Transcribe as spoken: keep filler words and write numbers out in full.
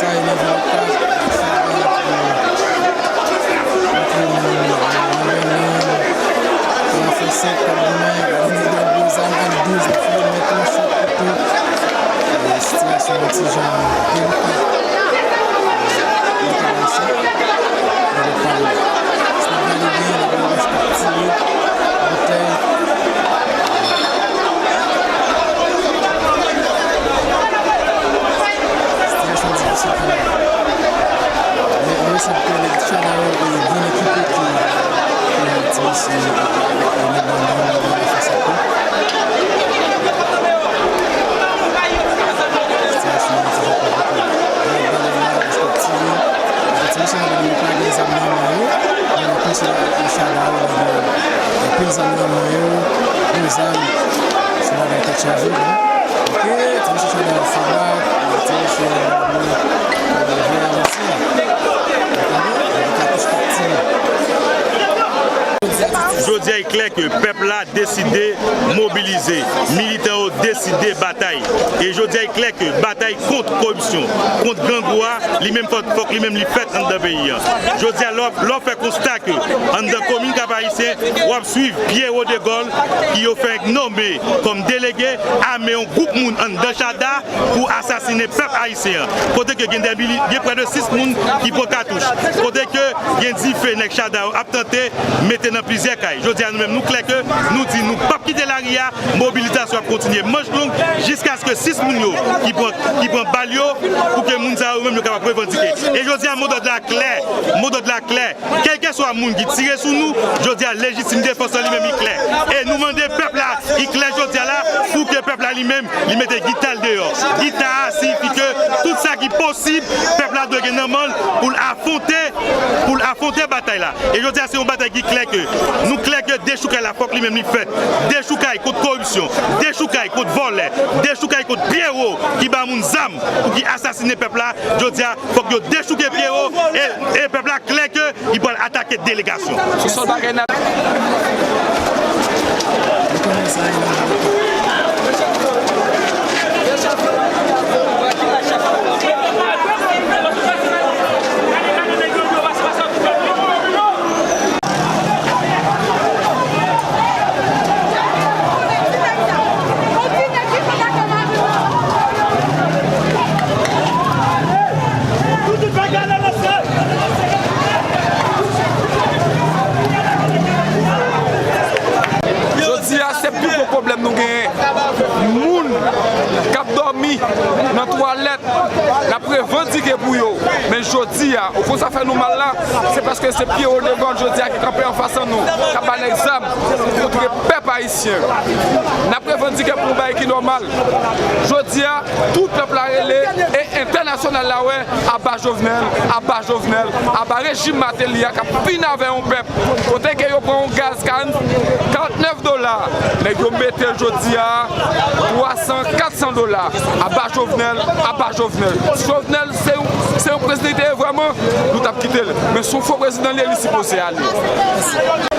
Kay nivo kat, sa va pou antre moun nan, nan Bèlen, nan Fonsèk, Kap Goumen, gade nèg yo gwo zam ak douz, nan file mèt nan chòt kouto. E, sitiyasyon an ti jan delika. Nan ka ayisyen, nan lòt pale. Si n ap gade byen, n ap wè wòch k ap tire, boutèy. Sitiyasyon difisil kanmenm. Men, men sa k konnen Chada yo, e, byen ekipe ki, ki ti mesye, e, e, nan banda yo, nan banda fas la tou. Sitiyasyon an ti jan konplike. Nan banda la, paske ti, ti mesye nan banda yo pa gen zam nan men yo. Men konsa, e, Chada yo, nèg yo, anpil zam nan men yo, gwo zam, se bagay tèt chaje, non? Ok, ti mesye Chada yo fè bak, ti mesye, e, vye avanse. Jodi a, e klè ke pèp la deside mobilize. Militan yo deside batay. E jodi a, e klè ke batay kont koripsyon, kont grangou a, li menm fòk, fòk li menm li fèt anndan peyi a. Jodi a, lè w, lè w fè konsta ke anndan komin Kap Ayisyen, w ap swiv Pierrot Degol, ki yo fè nonmen kòm delege, ame yon gwoup moun anndan Chada pou asasinen pèp ayisyen an. Kote ke gen de mili-, gen prè de sis moun ki pran katouch. Kote ke gen dife nèg Chada yo ap tante mete nan plizyè kay. Jodi a, nou menm, nou klè ke nou di nou p ap kite lari a, mobilizasyon ap kontinye manch long jiskaske sis moun yo ki pran, ki pran bal yo, pou ke moun sa yo menm yo kapab revandike. E jodi a, modòd la klè, modòd la klè. Kèlkeswa moun ki tire sou nou, jodi a, lejitim defans lan li menm li klè. E nou mande pèp la, li klè jodi a la, pou ke pèp la li menm, li mete gita l deyò. Gita a siyifi ke tout sa ki posib, pèp la dwe gen nan men l pou l afwonte, pou l afwonte batay la. E jodi a, se yon batay ki klè ke, nou klè ke dechoukay la, fòk li menm li fèt. Dechoukay kont koripsyon, dechoukay kont vòlè, dechoukay kont Pyero ki ba moun zam pou ki asasinen pèp la. Jodi a, fòk yo dechouke Pyero e, e pèp la klè ke li pral atake delegasyon. Se sèl bagay n ap. Jodi a, se pi gwo pwoblèm nou genyen. Moun k ap dòmi nan twalèt, n ap revandike pou yo. Men jodi a, ou konn sa fè nou mal la, se paske se Pierrot Degol jodi a ki kanpe anfas an nou, k ap ba nèg zam kontre pèp ayisyen. N ap revandike pou yon bagay ki nòmal. Jodi a, tout pèp la rele e entènasyonal la wè, aba Jovenel, aba Jovenel, aba rejim Martelly a k ap pini avè yon pèp. Kote ke yo pran yon gaz karant, karant nèf dola, nèg yo mete l jodi a twa san, kat san dola. Aba Jovenel, aba Jovenel. Jovenel se yon, se yon prezidan li te ye vrèman, nou t ap kite l. Men se yon fo prezidan li ye, li sipoze ale.